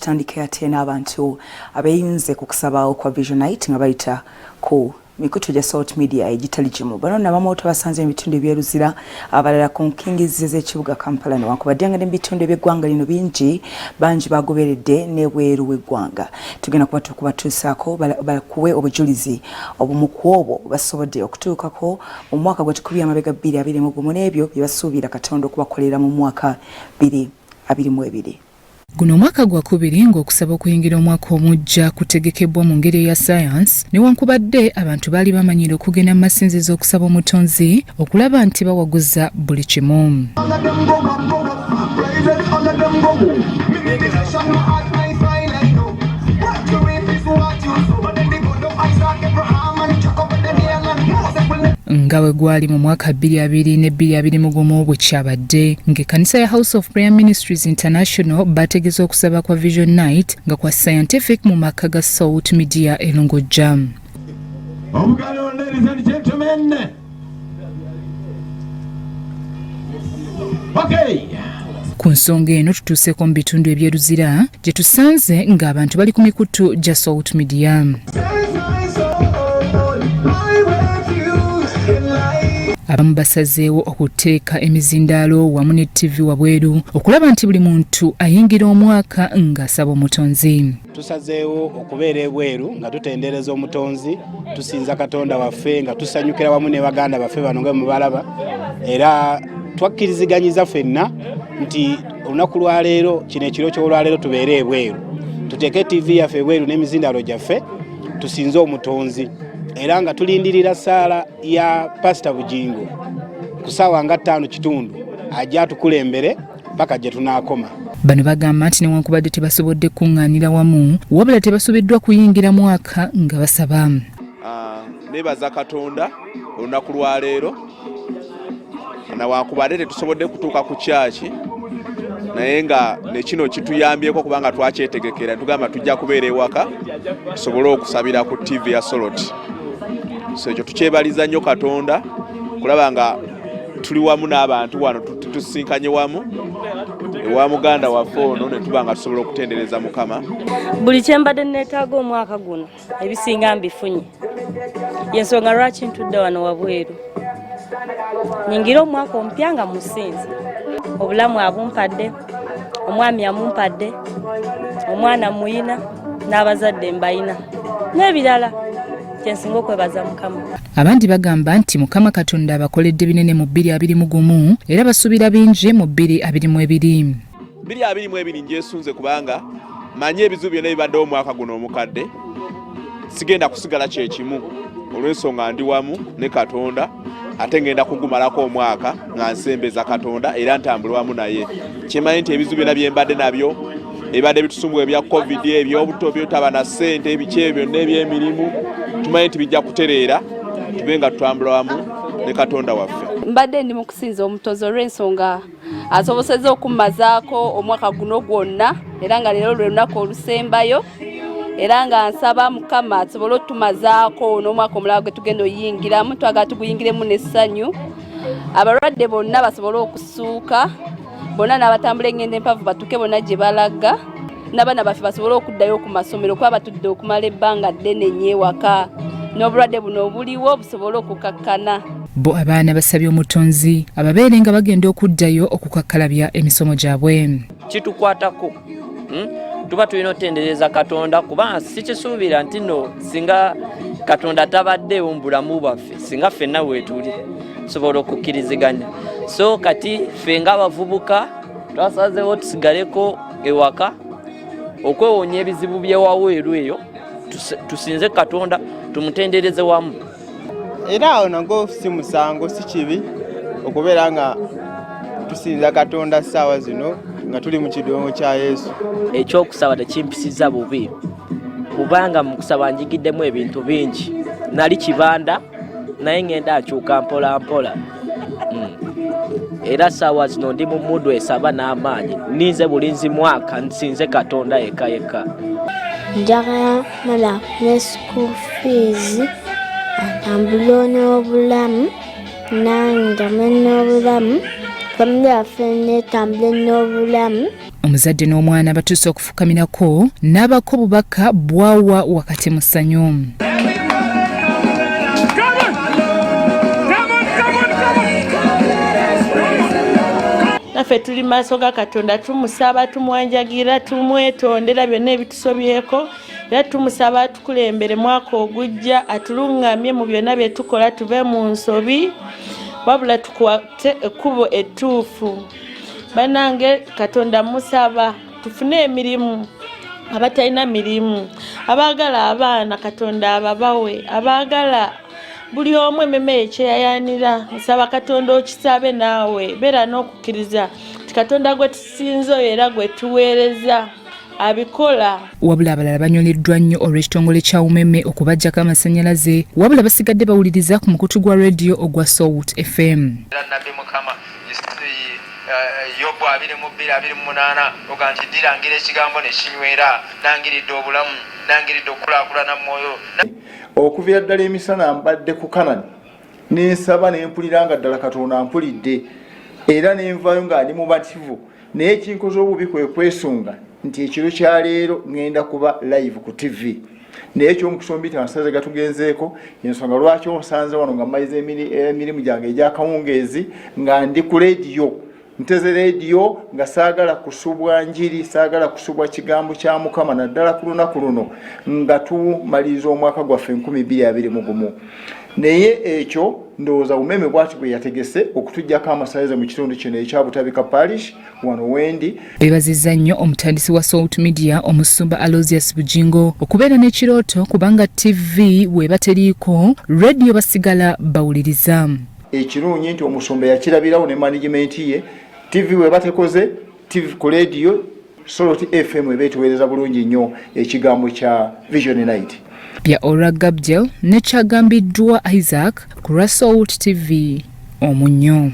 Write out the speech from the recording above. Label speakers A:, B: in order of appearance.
A: Tutandike ate n'abantu abeeyunze ku kusaba okwa Vision Night nga bayita ku mikutu gya Salt Media egitali gimu. Bano nno abamu tubasanze mu bitundu eby'e Luzira, abalala ku nkingizi z'ekibuga Kampala, newankubadde nga ne mu bitundu eby'eggwanga lino bingi bangi bagoberedde n'ebweru w'eggwanga. Tugenda kuba tukubatuusaako bakuwe obujulizi obumu ku obwo basobodde okutuukako mu mwaka gwe tukubye amabega 2021 n'ebyo bye basuubira Katonda okubakolera mu mwaka 2022.
B: Guno omwaka gwakubiri ng'okusaba okuyingira omwaka omuggya kutegekebbwa mu ngeri eya sayansi, newankubadde abantu baali bamanyiira okugenda mu masinzizo okusaba omutonzi okulaba nti bawaguza buli kimu. Nga bwe gwali mu mwaka 2020 ne 2021 bwe kyabadde ng'ekkanisa ya House of Prayer Ministries International bategeza okusaba kwa Vision Night nga kwa scientific mu maka ga Salt Media e Lungujja.
C: Obugalo, ladies and gentlemen. Okay.
B: Ku nsonga eno tutuuseeko mu bitundu eby'e Luzira gye tusanze ng'abantu bali ku mikutu gya Salt Media. Abamu basazeewo okuteeka emizindaalo wamu ne ttivi wabweru okulaba nti buli muntu ayingira omwaka ng'asaba omutonzi.
D: Tusazeewo okubeera ebweru nga tutendereza omutonzi, tusinza Katonda waffe nga tusanyukira wamu ne baganda baffe bano nga mubalaba, era twakkiriziganyiza ffenna nti olunaku lwaleero kino ekiro ky'olwaleero tubeere ebweru, tuteeke ttivi yaffe ebweru n'emizindaalo gyaffe tusinze omutonzi, era nga tulindirira ssaala ya Pasita Bugingo ku ssaawa nga 5:15 ajja atukulembere paka gye tunaakoma.
B: Bano bagamba nti newankubadde tebasobodde kukuŋŋaanira wamu, wabula tebasubiddwa kuyingira mwaka nga basaba.
E: Nebaza Katonda olunaku lwaleero, nawankubadde tetusobodde kutuuka ku kyaki, naye nga nekino kituyambyeko kubanga twakyetegekera tugamba tujja kubeera ewaka tusobole okusabira ku TV ya Salt. So ekyo tukyebaliza nnyo Katonda kulaba nga tuli wamu n'abantu wano, tusinkanye wamu ewa muganda waffe ono ne tuba nga tusobola okutendereza Mukama.
F: Buli kye mbadde neetaaga omwaka guno ebisinga mbifunye, yensonga lwaki ntudde wano wabweru nyingire omwaka omupya nga musinze. Obulamu abumpadde, omwami amumpadde, omwana muyina n'abazadde mbayina n'ebirala, kyensinga okwebaza Mukama.
B: Abandi bagamba nti Mukama Katonda abakoledde binene mu 2021 era basuubira bingi mu 2022.
E: 2022 njesunze kubanga manyi ebizibu byonna ebibaddewo omwaka guno omukadde, sigenda kusigala kyekimu olw'ensonga ndi wamu ne Katonda, ate ngenda kugumalako omwaka nga nsembeza Katonda era ntambula wamu naye. Kyemanyi nti ebizibu byonna bye mbadde nabyo ebibadde bitusumbuwa ebya covid, ebyobuto byotaba na ssente, ebiki ebyo byonna ebyemirimu, tumanyi nti bijja kutereera tube nga tutambula wamu ne Katonda waffe.
G: Mbadde ndi mu kusinza omutozi olw'ensonga asobosezza okumazaako omwaka guno gwonna, era nga leero lwe lunaku olusembayo, era nga nsaba Mukama asobole otumazaako n'omwaka omulala gwe tugenda oyingiramu, twagala tuguyingiremu n'essanyu, abalwadde bonna basobole okusuuka, bonna n'abatambula engendo empavu batuuke bonna gye balaga, n'abaana baffe basobole okuddayo ku masomero kuba batudde okumala ebbanga ddene nnyo ewaka, n'obulwadde buno obuliwo busobole okukakkana.
B: Bo abaana basabye omutonzi ababeere nga bagenda okuddayo okukakkalabya emisomo gyabwe.
H: Kitukwatako, Tuba tulina otendereza Katonda kubanga sikisuubira nti no singa Katonda tabaddeewo mu bulamu bwaffe, singa ffenna weetuli tusobola okukkiriziganya. So kati ffe ng'abavubuka twasazeewo tusigaleko ewaka okwewonya ebizibu by'ewaweeru eyo, tusinze Katonda tumutendereze wamu.
I: Era awo nagwo si musango, si kibi okubeera nga tusinza Katonda ssaawa zino nga tuli mu kidongo kya Yesu.
H: Ekyokusaba tekimpisiza bubi kubanga mu kusaba njigiddemu ebintu bingi. Nali kibanda naye ngenda nkyuka mpola mpola. Era ssaawa zino ndi mu mudu esaba n'amaanyi, ninze bulinzi mwaka nsinze Katonda yekka yekka.
J: Njagala mala ne school fees, atambule n'obulamu, nange ntambule n'obulamu, family yaffe netambule n'obulamu.
B: Omuzadde n'omwana batuuse okufukamirako n'abako obubaka bwawa wakati mu ssanyu.
K: Naffe tuli maaso ga Katonda, tumusaba, tumwanjagira, tumwetondera byonna ebitusobyeko, era tumusaba atukulembere mwaka ogujja, atulungamye mu byonna bye tukola, tuve mu nsobi wabula tukwate ekkubo ettuufu. Banange, Katonda musaba tufune emirimu, abatalina mirimu, abaagala abaana Katonda ababawe, abaagala buli omu ememe ye kyeyayanira. Nsaba Katonda okisabe naawe, beera n'okukkiriza nti Katonda gwe tusinza oyo era gwe tuweereza abikola.
B: Wabula abalala banyoleddwa nnyo olw'ekitongole kya Umeme okubaggyako amasannyalaze, wabula basigadde bawuliriza ku mukutu gwa rediyo ogwa Salt FM.
L: Nabbi Mukama Yobu 22:28 oga nti ndirangira ekigambo ne kinywera, nangiridde obulamu, nangiridde okukulaakulana mu mwoyo.
M: Okuviira ddala emisana mbadde ku Kanani nensaba nempulira nga ddala Katonda mpulidde, era nenvaayo nga ndi mumativu, naye ekinkoze obubi kwe kwesunga nti ekiro kya leero ŋŋenda kuba live ku TV, naye ekyomukisa omubi amasannyalaze gatugenzeeko, ensonga lwaki onsanze wano nga mmaliza emirimu gyange egy'akawungeezi nga ndi ku leediyo, nteze leediyo nga saagala kusubwa njiri, saagala kusubwa kigambo kya Mukama, naddala ku lunaku luno nga tumaliriza omwaka gwaffe 2021. Naye ekyo ndowooza Umeme bwati bwe yategese okutuggyako amasannyalaze mu kitundu kino ekya Butabika Parish wano wendi.
B: Beebazizza nnyo omutandisi wa Salt Media omusumba Aloysius Bugingo okubeera n'ekirooto, kubanga TV bw'eba teriiko rediyo basigala bawuliriza.
M: Ekirungi nti omusumba yakirabirawo ne management ye, TV bw'eba tekoze, TV ku rediyo Salt FM eba etuweereza bulungi nnyo ekigambo kya Vision Night.
B: Bya Ora Gabdiel ne Kyagambiddwa Isaac ku lwa Salt TV Omunnyo.